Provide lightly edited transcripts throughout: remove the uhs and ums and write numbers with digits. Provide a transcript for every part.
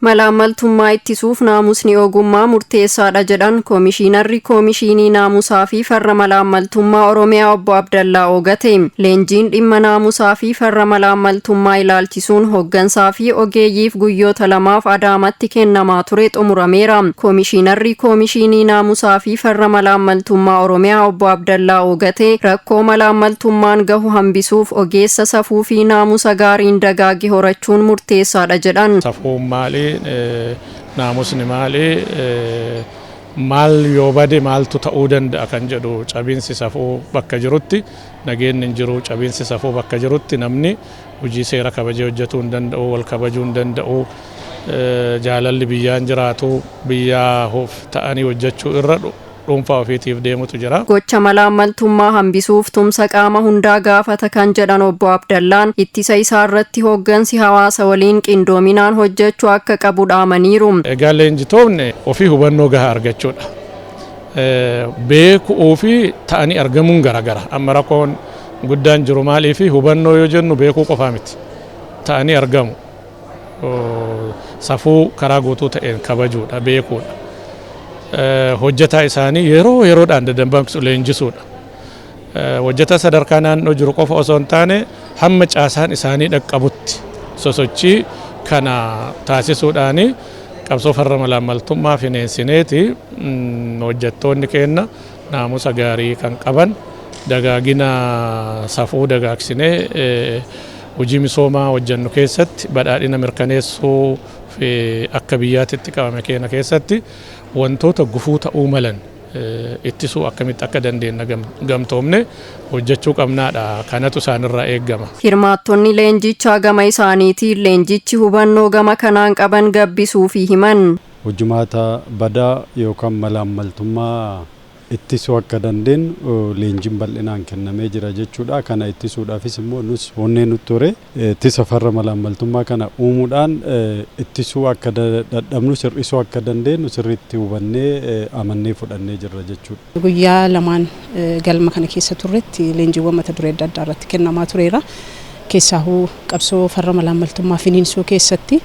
Malaammaltummaa ittisuuf naamusni ogummaa murteessaadha jedhan Koomishinarri Koomishinii Naamusaa fi Farra Malaammaltummaa Oromiyaa Obbo Abdallaa Oogate. Leenjiin dhimma naamusaa fi farra malaammaltummaa ilaalchisuun hoggansaa fi ogeeyyiif guyyoota lamaaf Adaamatti kennamaa ture xumurameera. Koomishinarri Koomishinii Naamusaa fi Farra Malaammaltummaa Oromiyaa Obbo Abdallaa Oogate rakkoo malaammaltummaan gahu hambisuuf ogeessa safuu fi naamusa gaariin dagaage horachuun murteessaadha jedhan. Safuun maali? Naamusni maali? Maal yoo bade maaltu ta'uu danda'a kan jedhu, cabiinsi safuu bakka jirutti nageenyi hin jiru, cabiinsi safuu bakka jirutti namni hojii seera kabajee hojjetuu hin danda'u, wal kabajuu hin danda'u, jaalalli biyyaan jiraatu, biyyaaf ta'anii hojjechuu irra dhuunfaa ofiitiif deemutu jira. Gocha malaammaltummaa hambisuuf tumsa qaama hundaa gaafata kan jedhan Obbo Abdallaan, ittisa isaa irratti hoggansi hawaasa waliin qindoominaan hojjechuu akka qabu dhaamaniiru. Egaa leenjitoonni ofii hubannoo gahaa argachuudha. Beekuu fi ta'anii argamuun garagara. Amma rakkoon guddaan jiru maalii fi hubannoo yoo jennu beekuu qofaa miti. Ta'anii argamu. Safuu karaa guutuu ta'een kabajuudha, beekuudha. Hojjetaa isaanii yeroo yeroodhaan dadambamsu leenjisuudha. Hojjetaa sadarkaa naannoo jiru qofa osoo hin taane, hamma caasaan isaanii dhaqqabutti sosochii kana taasisuudhaani qabsoo farra malaammaltummaa fineensineeti hojjettoonni keenya naamusa gaarii kan qaban, dagaagina safuu dagaagsinee hojii misoomaa hojjennu keessatti badhaadhina mirkaneessuu fi akka biyyaatitti qabame keenya keessatti wantoota gufuu ta'uu malan ittisuu akkamitti akka dandeenna gamtoomne hojjechuu qabnaadha. Kanatu isaanirraa eeggama. Hirmaattonni leenjichaa gama isaaniitiin leenjichi hubannoo gama kanaan qaban gabbisuu fi himan. Hojimaata badaa yookaan malaammaltummaa ittisuu akka dandeenyu leenjiin bal'inaan kennamee jira jechuudha. Kana ittisuudhaafis immoo nus onnee nutti ture ittisa farra malaammaltummaa kana uumuudhaan ittisuu akka dadhabnu, sir'isuu akka dandeenyu sirriitti hubannee amannee fudhannee jirra jechuudha. Guyyaa lamaan galma kana keessa turretti leenjiiwwan mata duree adda addaa irratti kennamaa tureera. Keessaahuu qabsoo farra malaammaltummaa finiinsuu keessatti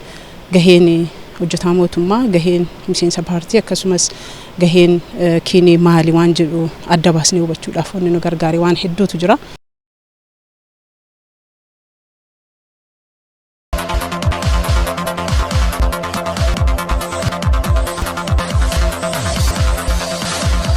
gaheen hojjetaa mootummaa, gaheen miseensa paartii, akkasumas gaheen kiinii maali waan jedhu adda baasnee hubachuudhaaf wanni nu gargaare waan hedduutu jira.